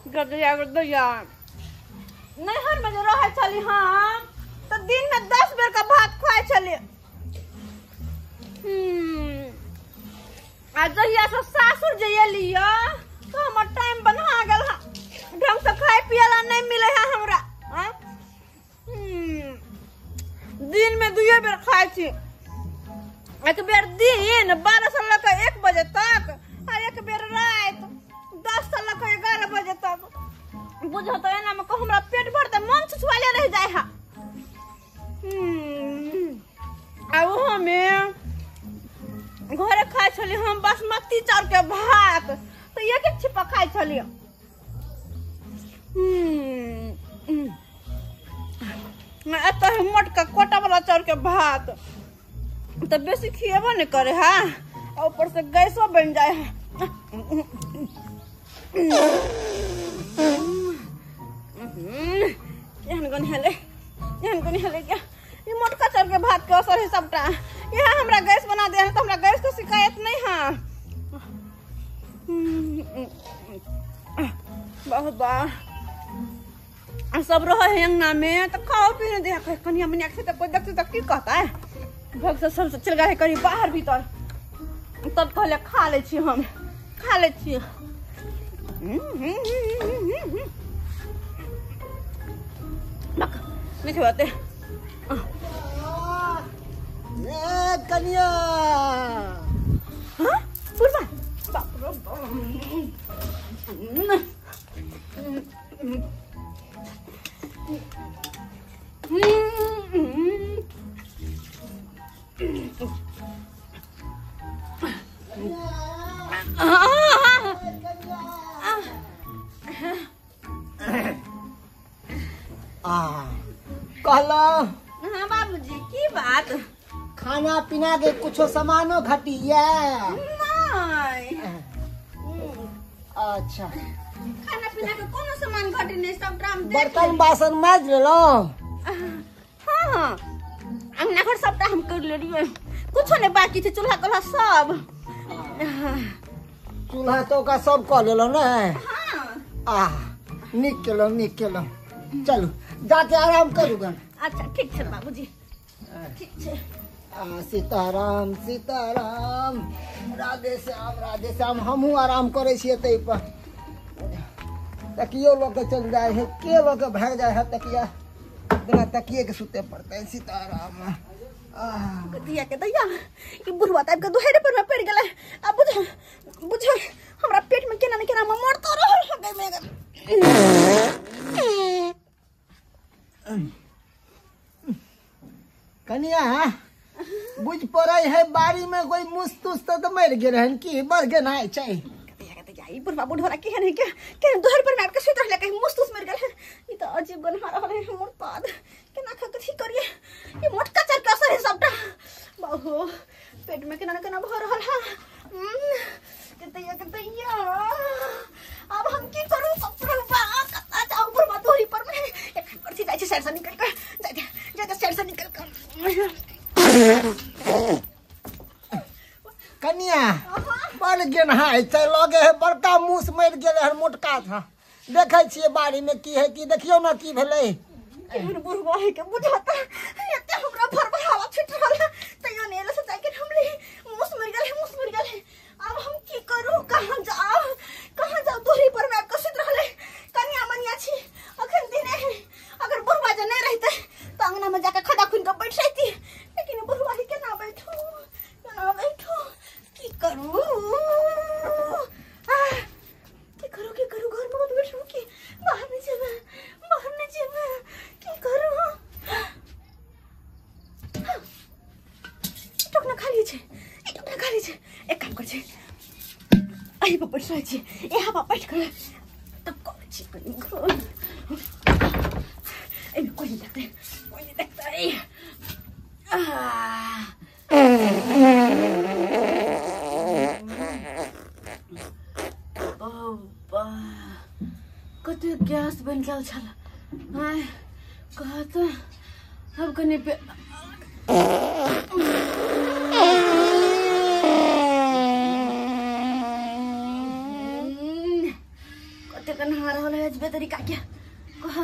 गदया गदया नैहर में जे रहै छली हम तऽ दिन में 10 बेर का भात खुआइ छली। आ जहिया से सासुर जे एली तो हमर टाइम बन्हा गेल हा, ढंग से खाए पिए ला नहीं मिले है हमरा। दिन में 2 बेर खाइ छी, एक बेर दिन 12 से लऽ के 1 बजे तक आ एक बेर राति 10 से लऽ के 11 बजे तक। बुझो तो एना में हमरा पेट भरते मन छुछुआले रह जाए हा। आ ओहो में घरे खाइ छली हम बासमती चाउर के भात, तो एक एक छिपा खाइ छली। एतऽ मोटका कोटा वाला चाउर के भात तो बेसी खिएबो नहीं करे हा, ऊपर से गैसो बन जाए है। एहन गनी हेले, एहन गनी हेले क्या ये मोटका चाउर के भात के असर है सबटा। यहाँ हमरा गैस बना दे है तो हमरा गैस के शिकायत नहीं है। बहुत बा सब रहे है अंगना में तो खाओ पी दे, कनिया मनिया के तो कोई देखते तो की कहता है। भग से सब चल गए कहीं बाहर भीतर, तब कहले खा ले छी हम, खा ले छी। नहीं खवाते कनिया। हाँ बुढ़वा बाप रे कहला हाँ बाबूजी की बात? खाना पीना के कुछो सामानो घटिया नहीं। अच्छा खाना पीना के कोनो सामान घटी नहीं, सबटा हम देख बर्तन बासन माज लेलो। हाँ हाँ अंगना घर सबटा हम कर लेलियै, कुछो नहीं बाकी छै, चूल्हा कोल्हा सब। चूल्हा तो का सब कर लेलो ने? हाँ। आ नीक केलो नीक केलो, चलू जाके आराम करू गन। अच्छा ठीक छै बाबूजी, ठीक छै। आ सीताराम सीताराम राधे श्याम राधे श्याम। हमहूँ आराम करै छियै तै पर। तकियो लऽ के चलि जाइ है, के लऽ के भागि जाइ है तकिया, बिना तकिए के सुते पड़तै। सीताराम गदिया के दैया ई बुढ़वा टाइप के दुहरे पर में पड़ गेलै। आ बुझ बुझ हमरा पेट में केना ने केना मरतो रहल हो गए में। कनिया बुझ पड़ै है बाड़ी में कोई मुस तुस तो मरि गेल हन की बढ़ गेल है छै। ई बुढ़वा बुढ़वा केहन है के केहन दोहर पर में आबि के सुति रहलै, कहीं मुस तुस मरि गेल है। ई तऽ अजीब गन्हा रहल है हमर पाद, केना खा कथी करिए। ई मोटका चाउर के असर है सबटा। बाहो पेट में केना न केना भऽ रहल है। कतैया कतैया अब हम की करू? बुढ़वा कतऽ जाउ बुढ़वा दोहरी पर में एखन करथी जाइ छै साइड से निकल के, जाइ साइड से निकल के। कनिया बड़ गेनहा छै, लगे है बड़का मूस मरि गेलै हन मोटका था। देखै छियै बाड़ी में की है की, देखियौ ना की भेलै। केहन बुढ़वा है के बुझाता एते हमरा भरभर हवा छूट रहल है, तैयो ने एले से जाके हमले मूस मरि गेल है, मूस मरि गेल है। अब हम की करू? कहाँ जाउ कहाँ जाउ? दोहरी पर में आबि के सुति रहलै। कनिया मनिया छी अखन दिने है, अगर बुढ़वा जे नहीं रहते तो अंगना में जाके खदा खुनि के बैठ रहती, लेकिन बुढ़वा ही केना बैठू केना बैठू? की करू की करू की करू? घर में मत बैठू की बाहर नहीं जेबै, बाहर नहीं जेबै, की करू? ई टोकना खाली छै, ई टोकना खाली छै। एक काम कर छै, एहि पर बैठ रहै छी, यहाँ पर बैठ कर तब करै छी कनी। एहिमे कोई नहीं देखतै, कोई नहीं देखतै। कते गैस बनि गेल छल कहत अब कनी कते कन्हा रहल है अजबे तरीका के। कह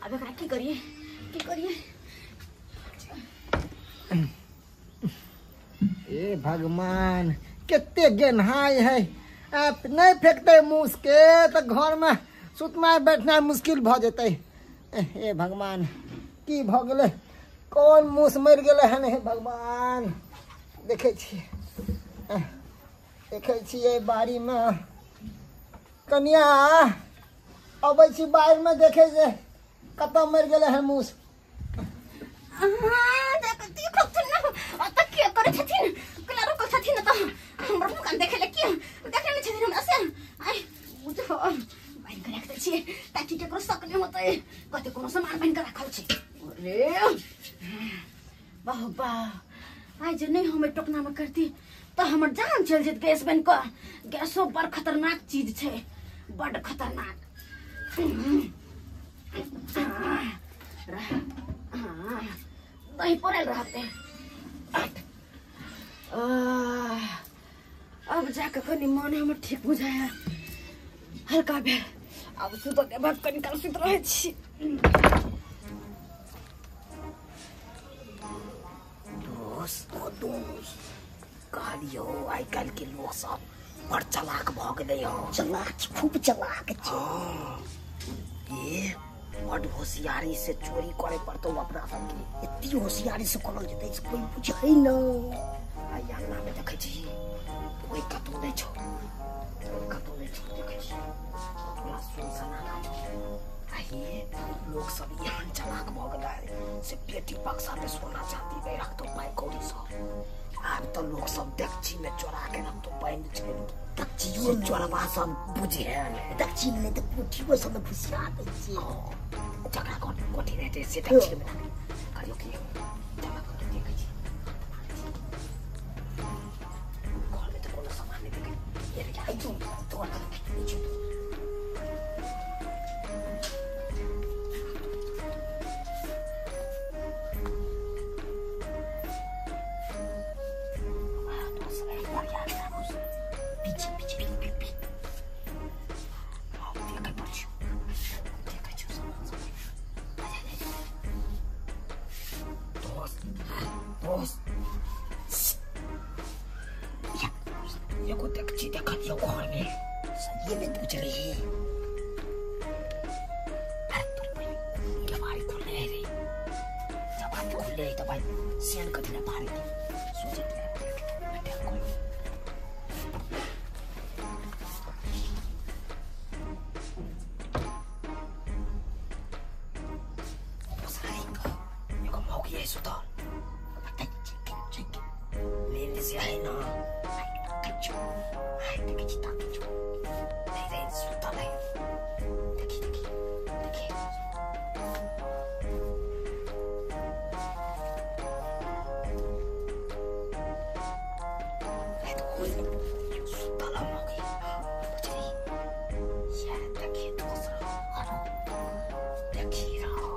अब एकरा की करिए की करिए। ए भगवान कते गेन्हाय है, आप नहीं फेंकते मूस के तो घर में सुतना बैठना मुश्किल भ जेतै। हे भगवान की भ गेलै, कौन मूस मरि गेलै हन। हे भगवान देखै छियै देखै छियै बाड़ीमे कनिया अबै छी बाड़ीमे देखै जे कतऽ मरि गेलै हन मूस। ताकि केकरो शक नहि होतै, कते कोनो सामान बनि कऽ राखल छै। अरे वाह वाह, आइ जे नहि हम एहि टोकनामे करती तऽ हमर जान चलि जेत गैस बनि कऽ। गैसो बड़ खतरनाक चीज छै, बड खतरनाक। दही पड़ल रहते। अब जाके कनि मन हमर ठीक बुझाया, हल्का भेल। आब सुतऽ के बाद कनि काल सुति रहै छी। दोस्त दोस्त कहलियौ आइ काल्हि के लोक सब बड़ चलाक भऽ गेलै हँ। चलाक खूब चलाक छै। ए बड़ होशियारी से चोरी करे पड़तौ अपना सबके। एते होशियारी से करल जेतै से कोई बुझै न। आइ अंगना मे देखै छी कोई कतौ नहि छौ, कोई कतौ नहि छौ। देखै छी पूरा सुनसनाना छौ। आइए लोक सब एहन चलाक भऽ गेलै से पेटी बक्सा मे सोना चांदी नहि रखतौ, पाइ कौड़ी सब। आब तऽ लोक सब डेकची मे चोरा के रखतौ पानि छै। डेकचियो चोरबा सब बुझे डेकची मे नहि तऽ कोठियो सब मे घुसिया दै छै। जकरा कोठी रहै छै से डेकची मे करियौ की जमा कऽ देखै छी। घर मे तऽ कोनो सामान नहि देखै। तोड़ एगो देखची देखलियौ घर में सही में बुझली। अरे तोर बहिन केवाड़ी खुलले है रे, जब हाथ खुलले है तो भाई सियान कथी ना पारे सोचे बेटा कोई एगो मौकी है सुतल नींद से है ना। देखी देखी देखी सुतल मौकी बुझली। देखी दोसरा आरो देखी रहो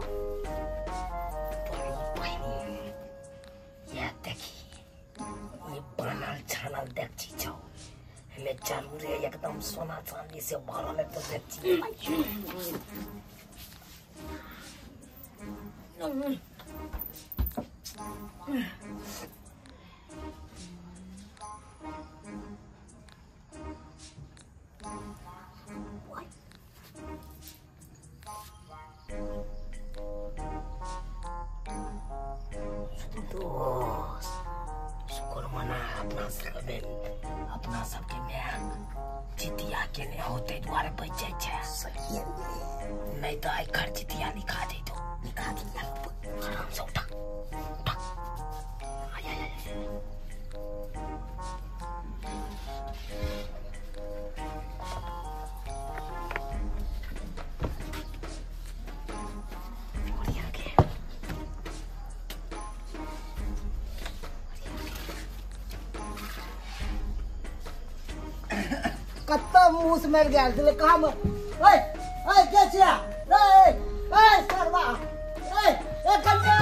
बड़ी बहिनी। यह देखी ये बनल छानल देखी छौ, हमें जरूर है एकदम सोना चांदी से भरल है तो देखी। दोस्त शुक्र मना अपना सबके अपना सबके माय जितिया के नहीं होते दुआरे बच जाइ छै। सही नहीं तो आई खर जितिया लिखा जैतो, लिखा दिया। आराम से उठा उठा। आय आय आय कत्ता मूस मर गया छलै कहाँ मर। ओए ओए के छिया रे, ओए सरवा ए ए कन्या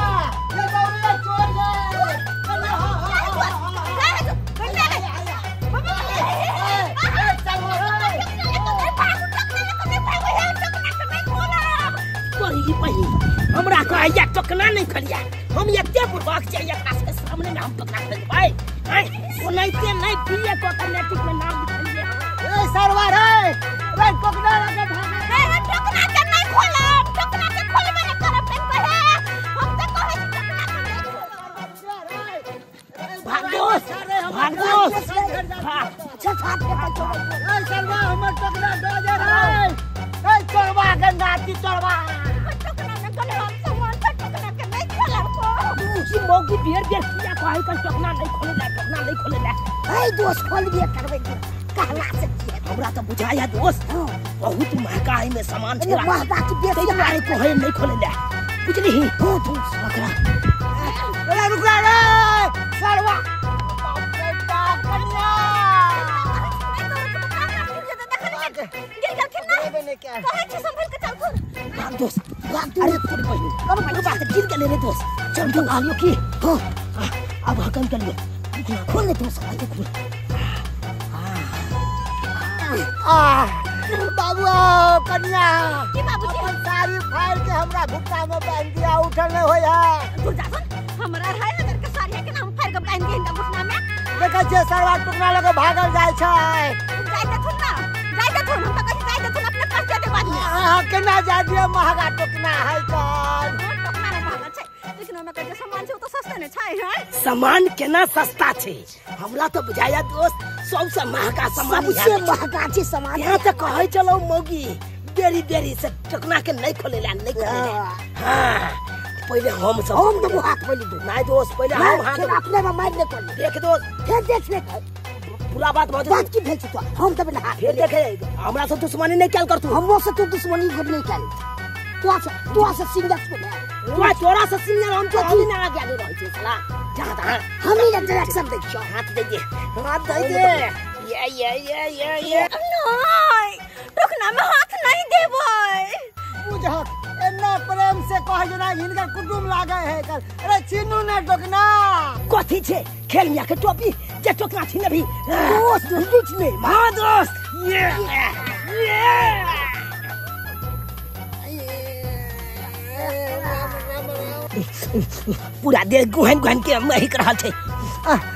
ये दौड़िया चोर गए कन्या। हां हां। टोकना नहीं खलिया हम एते बुर्बाक छै एकरा के सामने में हम टोकना खोल देबै आय ओनाइते नहीं बीए क के मैट्रिक में नाम लिखलिए। ए सरवा रे रे टोकना लगे भागे रे टोकना के नहीं खोलब टोकना के खोलबे नहीं करब हम कहे हम त कहै छी टोकना के नहीं खोलब। भाग दोस्त भाग दोस्त अच्छा छाप के चल ए सरवा हमर टोकना दे दे रे ए चोरवा के नाती चोरवा टोकना में गले हम सामान त टोकना के नहीं खोलब को ई मौगी बेर बेर किया कहै कर टोकना नहीं खोलेला टोकना नहीं खोलेला। ए दोस्त खोल दिए करबै कहला से की हमरा त बुझाया दोस्त बहुत महंगा है में सामान छै महंगा की बेसी ताहि दुआरे कहै नहीं खोलेला बुझली हो दोस्त ओकरा अरे रुक रे सरवा बाप रे बाप कन्या गिर गेलखिन ना कहै छी संभल के चलथुन। भाग दोस्त भाग अरे तोर बहिन अरे बात गिर गेलै रे दोस्त चल तो आलियो की हां अब हकम कर लियो खोल ले दोस्त आइए खोल। आ बाबू कन्या की बाबूजी अपन साड़ी फाड़ के हमरा घुटना में बांध दिया उठल नहीं होया तू जाथुन हमरा 2500 के साड़ी है के नाम फाड़ के बांध दिया हिनका घुटना में। देखै छियै सरवा टुकना लगे भागल जाइ छै जाय देथुन ना जाय देथुन हम त कहै जाय देथुन अपने पास दे दे बाद में। अहाँ केना जाय दियो महंगा टुकना है कन टुकना ने महंगा छै लेकिन ओमे के सामान छै ओ त सस्ता ने छै है सामान केना सस्ता छै हमरा त बुझाया दोस्त सबसे महंगा सामान सबसे महंगा छै सामान। यहाँ त कहै चलो मौगी बेरी बेरी से टोकना के नहीं खोलेला नहीं खोलेला। हां पहले हम सब हम देबो हाथ पहले दो नहीं दोस्त पहले हम हाथ अपने में मार ले कर देख दोस्त फिर देख ले पूरा बात बहुत बात की भेल छै तो हम तब ना फिर देखे हमरा से दुश्मनी नहीं कैल कर तू हमरो से तू दुश्मनी नहीं कैल तू से सिंगर को तू तोरा से सिंगर हम तो हम ना आगे आगे रहै छै साला जा ता हम ही डायरेक्शन दै छौ हाथ दे दे हाथ दे दे ये ये ये ये ये नहीं टोकना में हाथ नहीं देबै बुझक एना प्रेम से कह जना हिनकर कुटुम लागे है कर अरे छीनू ना टोकना कथी छै खेल मिया के टोपी जे टोकना छीन भी दोस्त लूट ले मां दोस्त ये ये पूरा देह गुहन गुहन के महक रहल छै।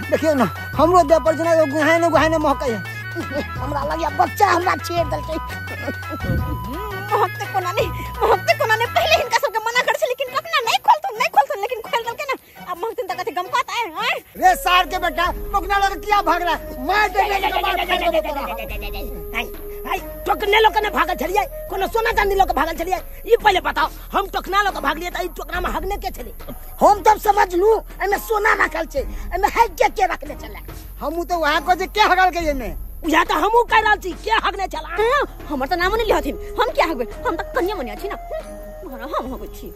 देखियौ ना हमरो देह पर जना गुहाने गुहाने महकै है हमरा लगिया बच्चा हमरा छेड़ देलकै महकते कोना नहीं महकते कोना नहीं पहले हिनका सबके मना कर छै लेकिन टोकना नहीं खोलथुन नहीं खोलथुन लेकिन खोल देलकै ना अब महकथिन त कथि गमकत आय हैं रे सार के बेटा टोकना लगे किया भाग रहा मार दे हाय हाय टोकने लोग ने भागल छलियै कोनो सोना चांदी लोग भागल छलियै ई पहले बताओ हम टोकना लोग भागलियै त ई टोकना में हगने के छलै हम तब समझ लू एमे सोना रखल छै एमे हग के के रखले छलै हमू तो वहां को जे के हगल के एमे उहा त हमू कह रहल छी के हगने छला हमर त नामो नहीं लिहथिन हम क्या हगबै हम त कन्या मनिया छी ना हम हगै छी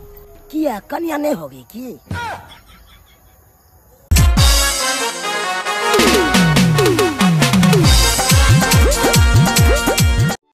किया कन्या नहीं होगी की